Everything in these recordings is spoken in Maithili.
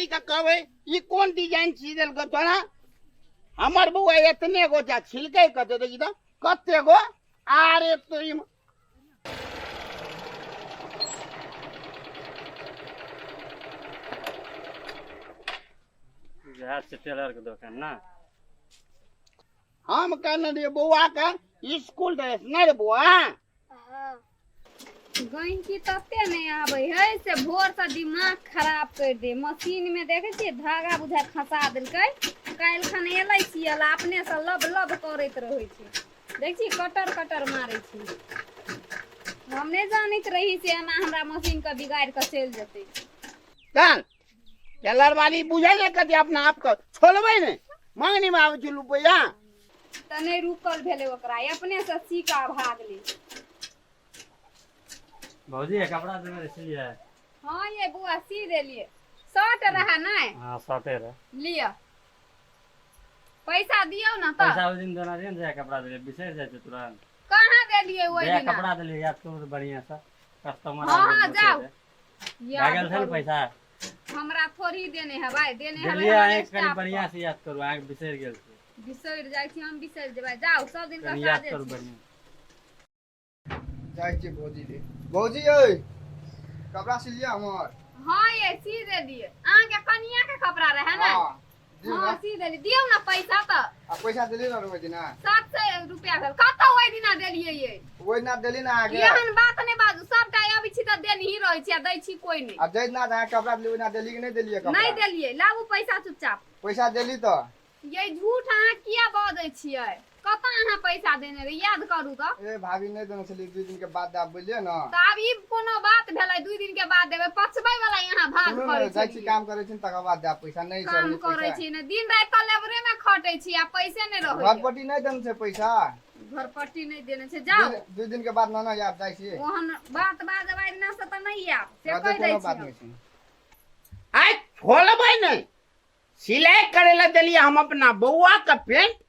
वाली के कहबै ई कोन डिजाइन सी देलकै तोरा। हमर बौआ एतने गो छै, छिलकै कते देखी तऽ कते गो। आरे तो ई जहाँ से टेलर के दोकान ना। हम कहने रहियै बौआ के स्कूल ड्रेस नहीं रे बौआ। गहिंकी तते नहि आबै है से भोर से दिमाग खराब कर दे। मशीन में देखे छियै धागा बुझा खसा देलकै। काल्हि खन एलै सियल अपने से लब लब करैत रहै छै। देख छी कटर कटर मारै छै। हम नहि जानैत रही से एना हमरा मशीन के बिगाड़ि कऽ चलि जेतै। चल टेलर वाली बुझै नहि कथी अपना आप के छोड़बै नहि, मांगनी में आबै छै रुपैआ। तऽ नहि रुकल भेलै ओकरा, अपने से सी कऽ भागलै। भौजी ये कपड़ा देने रहे सिलिए? हाँ ये बुआ सी देलिए। शर्ट रहा नहीं? हाँ शर्टे रहे। लिअ पैसा दियौ ना तऽ। पैसा ओहि दिन देना रहे ने, कपड़ा देलिए बिसरि जाइ छै तुरंत। कहाँ देलिए ओहि दिना? कपड़ा देलिए याद करू बढ़िया से, कस्टमर हाँ हाँ जाओ। भए गेल छै ने पैसा? हमरा थोड़ी देने है भाई, देने है देलिए अहाँ कनि बढ़िया से याद करू, अहाँ बिसरि गेल छी। बिसरि जाइ छी हम, बिसरि जेबै जाउ सब दिन का याद करू बढ़िया। जाइ छी भौजी ले। भौजी यै कपड़ा सिलिया हमर? हाँ ये सी देलिए। अहाँ के कनिया के कपड़ा रहे ना? हाँ दियौ हाँ ना। सी देलिए। दियौ ना पैसा तऽ। आ पैसा देली ना ओहि दिना? 700 रुपया भेल। कतऽ ओहि दिना देलिए ये? ओहि दिना देली ना अहाँके। एहन बात नहि बाजू, सबटा अबै छी तऽ देनही रहै छी आ दै छी कोइ नहि। आ जै दिना अहाँ कपड़ा देली ओहि दिना देली कि नहि देलिए कपड़ा? नहि देलिए। लाबू पैसा चुपचाप। पैसा देली तऽ? ये झूठ अहाँ किया बजै छियै? कतऽ अहाँ पैसा देने रही याद करू तऽ। ए भाभी नहि देने छलियै, 2 दिन के बाद देब बोलिए ना। तऽ आब ई कोनो बात भेलै 2 दिन के बाद देबै, पचबै वाला यहाँ भाग करै जाइ छी काम करै छी तकर बाद देब पैसा। नहि काम करै छी ने दिन राति तऽ लेबरे में खटै छी आ पैसे नहि रहै। घरपट्टी नहि देने छै पैसा? घरपट्टी नहि देने छै। जाउ 2 दिन के बाद ना ना याद जाइ छी। ओहन बात बाजबै ना से तऽ नहि आयब से कहि दै छी। आइ छोड़बै नहि, सिलाई करे ला देलियै हम अपना बौआ के पेंट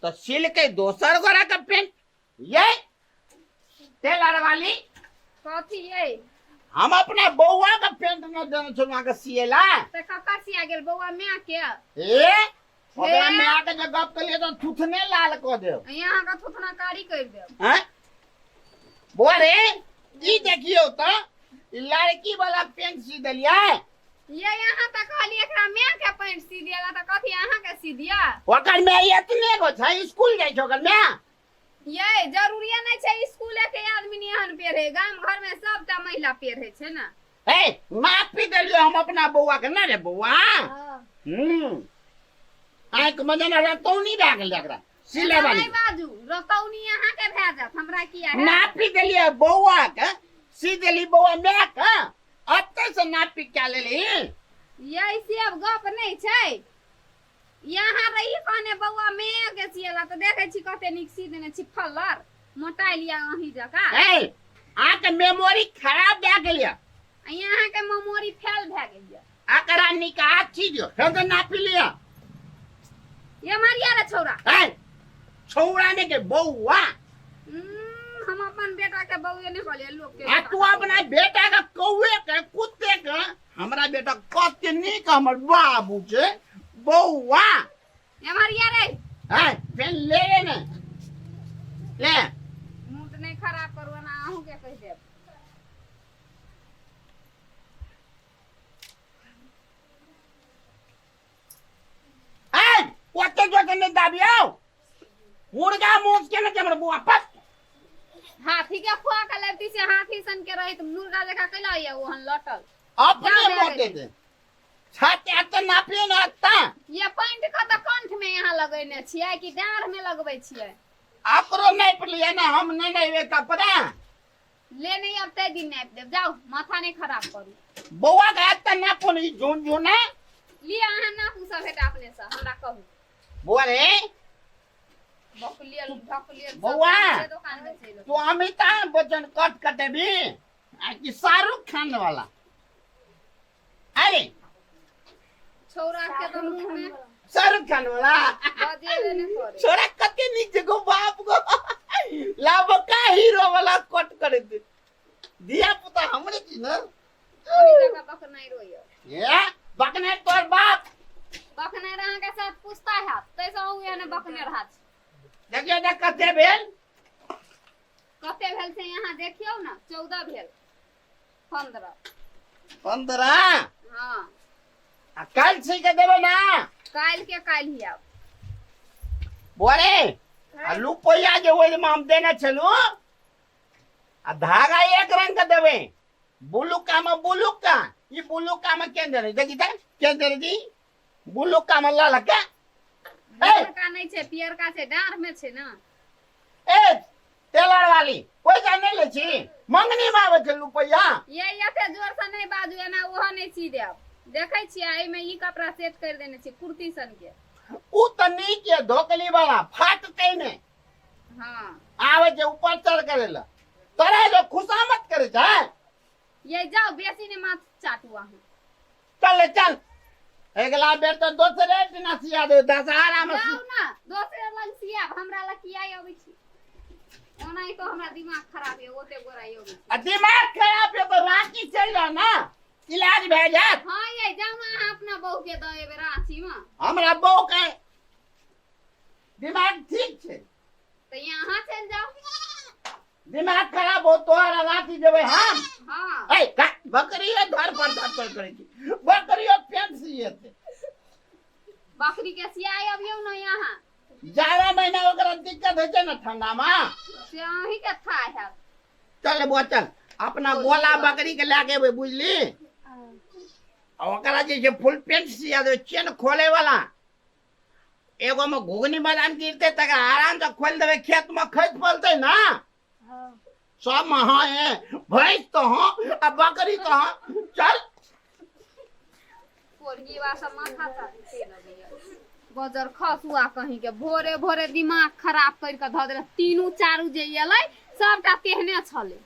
तऽ सिलकै दोसर गोरा के पेंट। ये टेलर वाली कथी ये? हम अपना बौआ के पेंट न देने छलहुँ अहाँके सिएला। तऽ ककर सिया गेल बौआ माय के? ए ओकरा माय के जे गप केलियै तऽ थुथने लाल कऽ देब। यहाँ के थुथना कारी करि देब। हैं बौआ रे ई देखियौ तऽ ई लड़की वाला पेंट सी देलियै। ये यहाँ तक कहलिए एकरा माय के पैंट सी दिया तऽ कथी अहाँ के सी दिया? ओकर माय एतने गो छै, स्कूल जाइ छै ओकर माय। ये जरूरी नहीं छै स्कूल के आदमी एहन पेरहे, गाम घर में सबटा महिला पेरहे छै ना। ए माफी देलियो हम अपना बौआ के ना रे बौआ। आँख में जेना रतौनी भए गेल एकरा सिले वाली। नहीं बाजू रतौनी अहाँ के भए जात, हमरा किया है? नापी देलिए बौआ के, सी देली बौआ माय के, अतै से नापी क्या लेली? ये से अब गप नहीं छै। यहाँ रही कहने बौआ मैं के सियला तऽ देखै छी कते नीक सी देने छी फलर मोटाइल या अहीं जकाँ। ए अहाँके मेमोरी खराब भए गेल यऽ। यहाँ के मेमोरी फेल भए गेल यऽ। एकरा निकाह छी दियौ फेर से नापी लिअ। ये मारिया रे छौड़ा। ए छौड़ा ने के बौआ। हम अपन बेटा के बौए नहीं कहलिए लोग के। आ तू अपना बेटा के कौए के कुत्ते के, हमरा बेटा कते नीक हमर बाबू छै बौआ। ये मारिया रे। ए फेर ले रे ने ले। मूड नहीं खराब करू ना अहूँ के कहि देब। ए ओते जोते नहीं दाबियो मुर्गा मोस के न हमर बुआ पट हाथी के खुआ के लेती से हाथी सन के रहित मुर्गा जका कैला ये ओहन लटल अपने जा मोटे दे छाते अत्ते नापियो न अत्ता। ये पैंट के तऽ कंठ में यहाँ लगेने छियै कि डाँढ़ में लगबै छियै? अकरो नापि लिअ ना, हम नहि नेबै कपड़ा। ले नहीं अब तै दिन नापि देब, जाउ माथा नहीं खराब करू। बौआ के अत्ते नापो ने झुन झुना। लिअ अहाँ नापू सब हेटा अपने से, हमरा कहू। बौआ रे बकलियल ढकलियल सब बौआ। दुकान में चलि तू अमिताभ बच्चन कट कटेबी आ कि शाहरुख खान वाला? अरे छौड़ा के तो मुंह में शाहरुख खान वाला बजेबे ने करे। छोरा कते नीक छै गो बाप गो, लाबका हीरो वाला कट करे दे। धिया पुता हमरे छी ना। ओहि जगह बकनाइ रोइय। ए बकने तोर बाप। बकने अहाँके साथ पूछता हैत ताहिसँ अहूँ एहने बकने रहत। देखियौ ने कते भेल। कते भेल से यहाँ देखियौ ने, 14 भेल, 15। 15? हाँ। आ काल्हि सी के देबै ना? काल्हि के काल्हि ही आब। बोरे आ रुपैआ जे ओहिमे हम देने छलहुँ आ धागा एक रंग के देबै, बुलुका में बुलुका, ई बुलुका में केन देने देखी त केन देने जी बुलुका में ललका। ए ललका नहीं छै, पियरका छै, डाँढ़ में छै ना। ए टेलर वाली पैसा नहीं ले छी, मंगनी में आबै छै रुपैआ। ये एते जोर से नहीं बाजू, एना ओहो नहीं सी देब। देखै छियै एहिमे ई कपड़ा सेट कर देने छी कुर्ती सन के। उ त नीक ये धोकली वाला फाटतै ने। हाँ। आबै छै ऊपर चढ़ करे ला तोरा जो खुशामत करे छै। ये जाओ बेसी ने माथ चाटू अहाँ। चल चल अगला बेर तो दोसरे दिना सिया दे दशहरा में। जाओ ना दोसरे लग सियाब, हमरा लग किया अबै छी? ओना ही तो हमरा दिमाग खराब है, ओते गोरा अबै छी। आ दिमाग खराब है तो रांची चल जा ना, इलाज भए जायत। हाँ ये जाओ ना अहाँ अपना बहू के दऽ एबै रांची में। हमरा बहू के दिमाग ठीक छै। तो यहाँ चल जाओ। दिमाग खराब हो तोहरा रांची जेबै हम? हाँ। ए बकरियो धर पर धर पर करै छी, बकरियो पेंट सिएतै। बकरी के सियाई अबियौ ना यहाँ। जाड़ा महीना ओकरा दिक्कत होइ छै ने ठंडा में। से अहीं के था हैत। चल बुआ चल, अपना गोला बकरी के लए के एबै बुझली। आ ओकरा जे छै फुल पेंट सिया देबै, चेन खोले वाला। एगो में घुघनी बादाम गिरते तकरा आराम से खोल देबै, खेत में खसि पड़तै ना। सब में हाँ है, भैंस तो हाँ आ बकरी तो हाँ। चल कोढ़ीवा सब माथा बजर खसुआ कहीं के भोरे भोरे दिमाग खराब कर के धऽ देलक। तीनू चारू जे एलै सबटा तेहने छलै।